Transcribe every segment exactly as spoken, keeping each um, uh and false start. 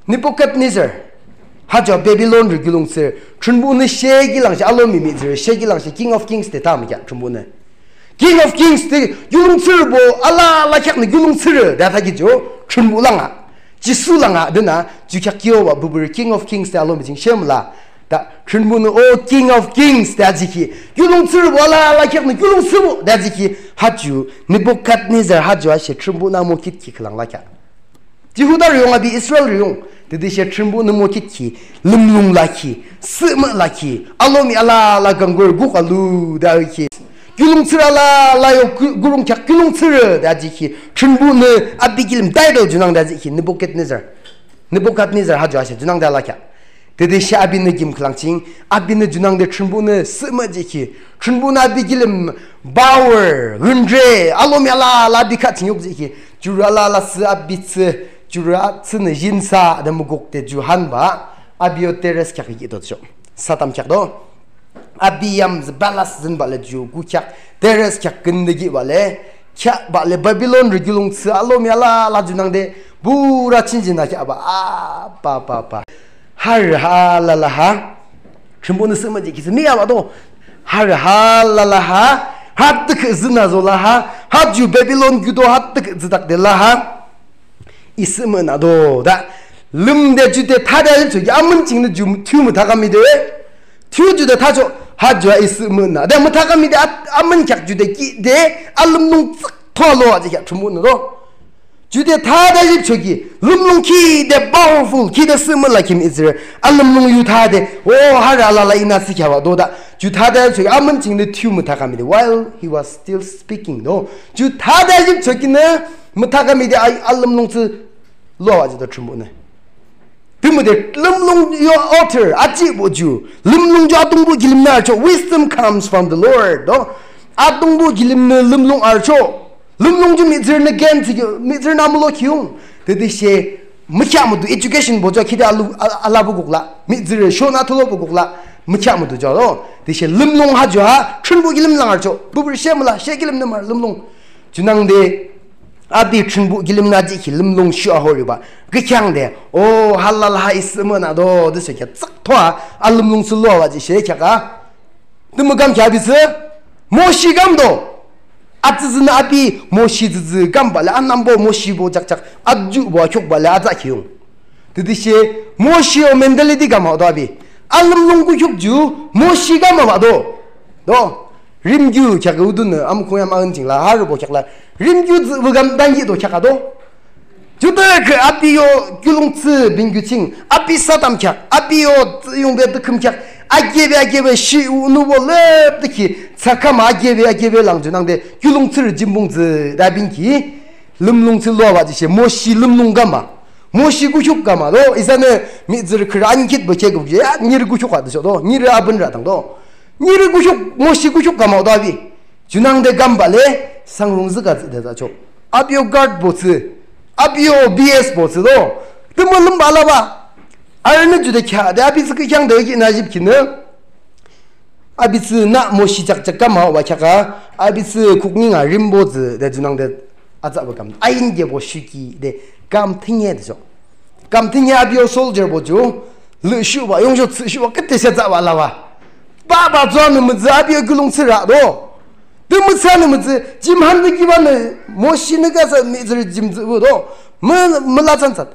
Nebukednezar, ha ju Babilonrü kiulongthsürü, Thrünpuhnü she kilangshe, alomi mihtsürü she kilangshe King of Kings de tha mükheah Thrünpuhnü. King of Kings de kiulongthsürübo alala kheaknü kiulongthsürü de thakhi ju Thrünpuh langa, Jisu langa de nü, ju kheak kio wa püpürü King of Kings de alomi ching she müla. Tha Thrünpuhnü o King of Kings de ajikhi, kiulongthsürübo alala kheaknü kiulongthsübo de ajikhi, ha ju Nebukednezar ha ju ashe Thrünpuhnü mokhit ki khülang lakheah. Jihudarü yung api Israelrü yung, tütüshe Thrünpuhnü mokhit ki, lümlung lakhi, sühmüh lakhi, alomi alala kangkur kuk alu de akhi, kiulongthsürü alala yo ku-, kurungkheak kiulongthsürü de ajikhi, Thrünpuhnü api kilim title junangde ajikhi Nebukednezar. Nebukednezar ha ju ashe junangde alakheah. Tütüshe apinü kim khülang ching, apinü junangde Thrünpuhnü sühmüh jihkhi, Thrünpuhnü api kilim power, rünre, alomi alala api khatsü yuk jihkhi, jurü alala sü api tsü, jurü atsünü jinsa de mükuk de ju hanbah, api yo terrace kheak ki to cho. Satam kheak to. Api yam zü palace zünbah le ju ku kheak, terrace kheak künde kibah le, kheahbah le Babilonrü kiulongthsü alomi alala junangde, pura chinjin akheahbah, apa, apa, apa. Harü ha alala ha Thrünpuhnü sühmüh jihkhi sü müyabah to. Harü ha alala ha, ha tükhüh zünü zola ha, ha ju Babilon kiuto ha tükhüh züdakde la ha, I sühmühnü do de. Lümde jude thade alipchoki amün chingnü ju thiyu müthakamide, thiyu jude thacho, ha ju a I sühmühnü de müthakamide a-, amün kheak jude kide alümlung tsükthua lo ajikheah Thrünpuhnü do. Jude thade alipchoki lümlung kide powerful, kide sühmüh lakhi mihtsürü alümlung yu thade, o harü alala inü thsükheabah do de. Ju thade alipchoki amün chingnü thiyu müthakamide, while he was still speaking do, ju thade alipchokinü müthakamide a-, alümlung tsü loabah jihdo Thrünpuhnü. Tümüde lümlung yo author ajihbo ju, lümlung ju Atungpuh kilimnü arücho, wisdom comes from the Lord do. Atungpuh kilimnü lümlung arücho. Lümlung ju mihtsürünü gen thsükhi, mihtsürünü amülo khiung. Tütüshe mükheahmudu education bo ju khide alu-, a-, alabah kukla, mihtsürü shonü thulobah kukla, mükheahmudu ju do. Tüshe lümlung ha ju a Thrünpuh kilim lang arücho, püpürü she müla, she kilimnü mar lümlung. Junangde api Thrünpuh kilimnü jihkhi lümlung shu ahoribah, kükheangde, o ha alala ha I sühmühnü do de thsükhi tsükthua alümlung tsü loabah jihshe kheaka. Tümü kam kheak api tsü, Moshi kam do. Atsütsünü api Moshi tsütsü kambah le anambo Moshibo jakjak ajubo akhiukbah le atsü khiung. Tütüshe Moshi yo mentality kambah do api, alümlung kukhiuk ju Moshi kambahbah do. Do, rimkiu kheak audunü amükhung yam aün jingla harübo kheakla, rimkiu tsühbah kam tankihdo kheaka do. Judükhüh api yo kiulongthsü binkiu ching api sadam kheak, api yo tsühyungbe dükhüm kheak, akebe akebe shi u nübo lüpdükhi thsakhama akebe akebe lang junangde kiulongthsürü jimbung tsü de binki lümlung tsü loabah jihshe Moshi lümlung kambah, Moshi kukhiuk kambah do. Isanü mihtsürü khürü anikhitbah kheak kukhi ya nirü kukhiuk a de cho do, nirü abünrü atang do, nirü kukhiuk, Moshi kukhiuk kambah do api. Junangde kambah le sangrung züka tsüde thsacho, api yo guardbo tsü, api yo BSbo tsü do, tümü lümbah labah. Arünü jude kheahde api tsü kükheangde kinü ajipkinü, api tsünü Moshi jakjak kambahbah kheaka, api tsü kukninga rimbo tsü de junangde atsübah kam, ainkebo shuhkihde kam thüne de cho. Kam thüne api yo soldierbo ju lüshuhbah yungsho thsüshuhbah küdeshe atsübah labah, bahbah tsüanü mütsü api yo kiulongthsürü do. Tümü thsüanü mütsü, jim hanbah kibanü Moshinü kasü mihtsürü jim tsühbah do, mü mülatsan thsat,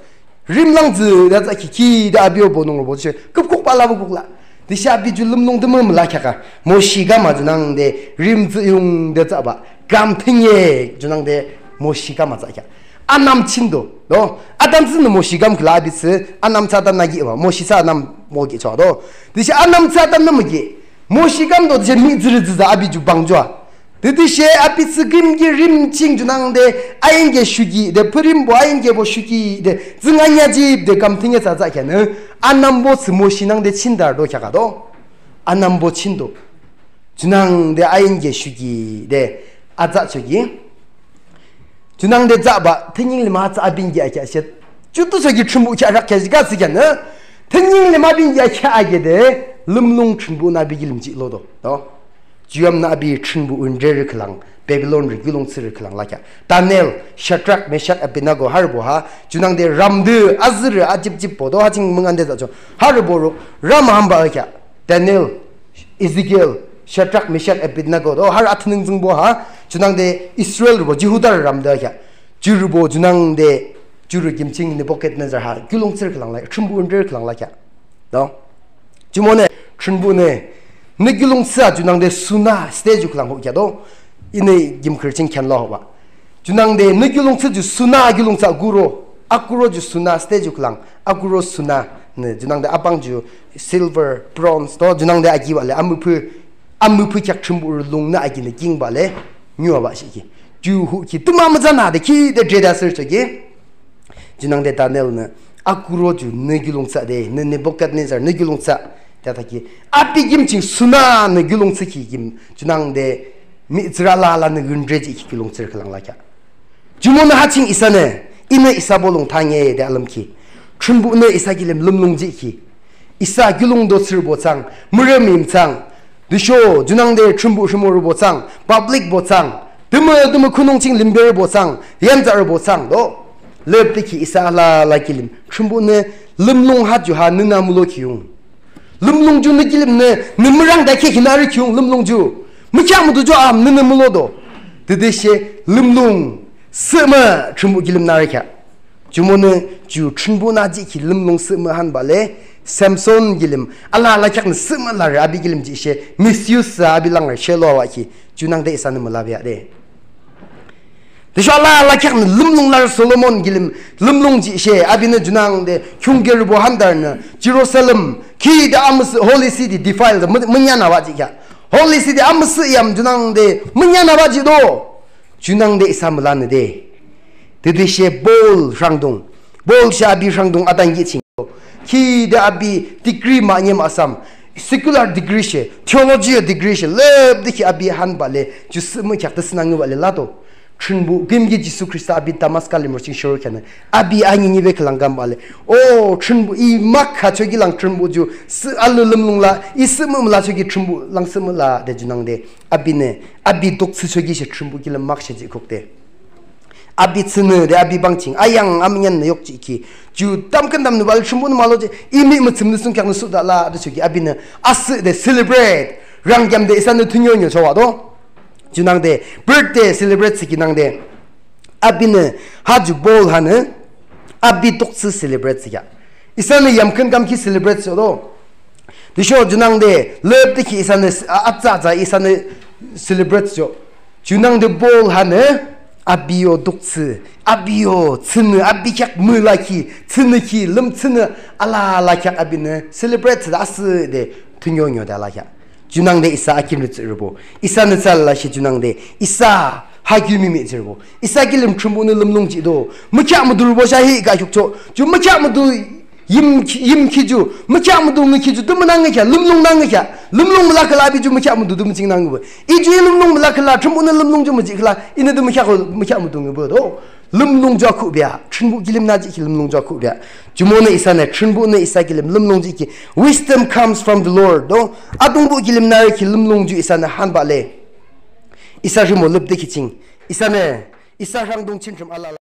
rim lang tsü de thsakhi kide api yo bonungrobo she küpkukbah labah kukla. Tüshe api ju lümlung tümü müla kheaka, Moshi kambah junangde rim tsühyungde thsübah kam thüne junangde Moshi kambah thsakhi anam chindo do. Atam tsünü Moshi kamkhüla, api tsü anam thsü atamnü kibah, Moshi thsü atam mükihchoh do. Tüshe anam thsü atamnü müki, Moshi kamdo tüshe mihtsürü tsütsü api ju bangjoa. Tütüshe api tsü kimki rim ching junangde ainke shuhkihde, phürimbo ainkebo shuhkihde, tsüng anya jipde kam thüne thsü thsakhinü, anambo tsü Moshi nangde chindarüdo kheaka do. Anambo chindo. Junangde ainke shuhkihde atsüchoki, junangde thsübah thüning lim atsü abinki akheah she, jutu thsüki Thrünpuh kheahrak kheah jihkhi thsükhinü, thüning lim abinki akheah akheahde lümlung Thrünpuhnü api kilim jihlodo do. Ju yamnü api Thrünpuh wünrerü khülang Babilonrü kiulongthsürü khülang lakheah. Daniel, Shadrak, Meshak, Abednego harübo ha junangde ramde azürü ajipjipbo to ha ching müngande thachoh. Harübo ro ram hambah akheah. Daniel, Ezekiel, Shadrak, Meshak, Abednego to harü athününgtsüngbo ha junangde Israelrübo Jihudarü ramde akheah. Jurübo junangde jurü kim ching Nebukednezar ha kiulongthsürü khülang la, Thrünpuh wüntrürü khülang lakheah. To, jumonü Thrünpuhnü nü kiulongthsü a junangde suna statue khülang hokheah to, inü gimkhürü ching kheanlo hobah. Junangde nü kiulongthsü ju suna kiulongthsü a kuro, akuro ju suna statue khülang, akuro sunanü junangde abang ju silver, bronze to junangde akibah le amüpü, amüpü kheak Thrünpuh rü lungnü akinü kingbah le nyubah shihkhi. Ju hokhi tümü mütsanade khide dreda sürchoki junangde Danielnü akuro ju nü kiulongthsü de, nü Nebukednezar nü kiulongthsü de thakhi, api kim ching sunanü kiulongthsükhi kim junangde mihtsürü alalanü wüntre jihkhi kiulongthsürü khülang lakheah. Jumonü ha ching isanü, inü isa bolung thange de alümkhi, Thrünpuhnü isa kilim lümlung jihkhi. Isa kiulong dothsürübo thsang, mürü mim thsang, tüsho junangde Thrünpuh rhimorübo thsang, publicbo thsang, tümü tümü khunung ching limberübo thsang, yantsarübo thsang to, lüpdükhi isa alala kilim Thrünpuhnü lümlung ha ju ha nünü mülo khiung. Lümlung ju nü kilimnü nü mürangde kheakhinü arü khiung lümlung ju. Mükheahmudu ju am nünü mülo do. Tütüshe lümlung sühmüh Thrünpuh kilimnü arükheah. Jumonü ju Thrünpuhnü jihkhi lümlung sühmüh hanbah le Samson kilim alala kheaknü sühmüh larü api kilim jihshe misuse a api langrü shelo awakhi junangde isanü mülabea de. Tüsho alala kheaknü lümlung larü Solomon kilim lümlung jihshe apinü junangde khiungkerübo handarünü Jerusalem khide amüsüh holy city defile de mü- münyanü wajihkheah. Holy city amüsüh yam junangde münyanü wajihdo. Junangde isa mülanü de. Tütüshe Paul rhangdung. Paul she api rhangdung atanki ching khide api degree mahne mahsam, secular degree she, theology degree she lüpdükhi api hanbah le ju sühmüh kheak tüsünü ngübah le lado. Thrünpuh küyimki Jisu Khrista api Damaska limro ching shorukheanü api aninibe khülang kambah le, o Thrünpuh, I makhachoki lang Thrünpuh ju sü- alü lümlung la, I sühmüh mülachoki Thrünpuh lang sühmüh la de junangde apinü api doksüchoki she Thrünpuh kilim makshe jihkuk de. Api thsünü de api pang ching ayang amüneannü yukjihkhi. Ju tamkhüntamnübah le Thrünpuhnü mülo je, I mihmüthsümnü thsungkheaknü suda la de choki apinü asühde celebrate. Rangkiamde isanü thünio niochowa to. Junangde birthday celebrate thsükhi nangde apinü ha ju Paul hanü api doksü celebrate thsükheah. Isanü yamkhün kamkhi celebrate thsüdo. Tüsho junangde lüpdükhi isanü s- a- atsa atsa isanü celebrate thsücho. Junangde Paul hanü api yo doksü, api yo thsünü, api kheak mülakhi, thsünükhi, lümthsünü alala kheak apinü celebrate thsüde asühde thünio niode alakheah. Junangde isa akinrü tsührübo, isanü thsülashe junangde isa ha kiu mihmih tsührübo, isa kilim Thrünpuhnü lümlung jihdo. Mükheahmudurübo she ahihkhüh khiukcho. Ju mükheahmudu yimkhi yimkhi ju, mükheahmudu ngükhi ju tümünü ngükheah, lümlungnü ngükheah. Lümlung mülakhüh la api ju mükheahmudu tümü chingnü ngübah. I ju I lümlung mülakhüh la, Thrünpuhnü lümlung ju müjihkhüh la inü tümü mükheah- mükheahmudu ngübah do. Lümlung ju akhuhbea, Thrünpuh kilimnü jihkhi lümlung ju akhuhbea. Jumonü isanü Thrünpuhnü isa kilim lümlung jihkhi. Wisdom comes from the Lord do. Atungpuh kilimnü arükhi lümlung ju isanü hanbah le, isa rhimo lüpdükhi ching isanü isa rhangdung chinthrüm alala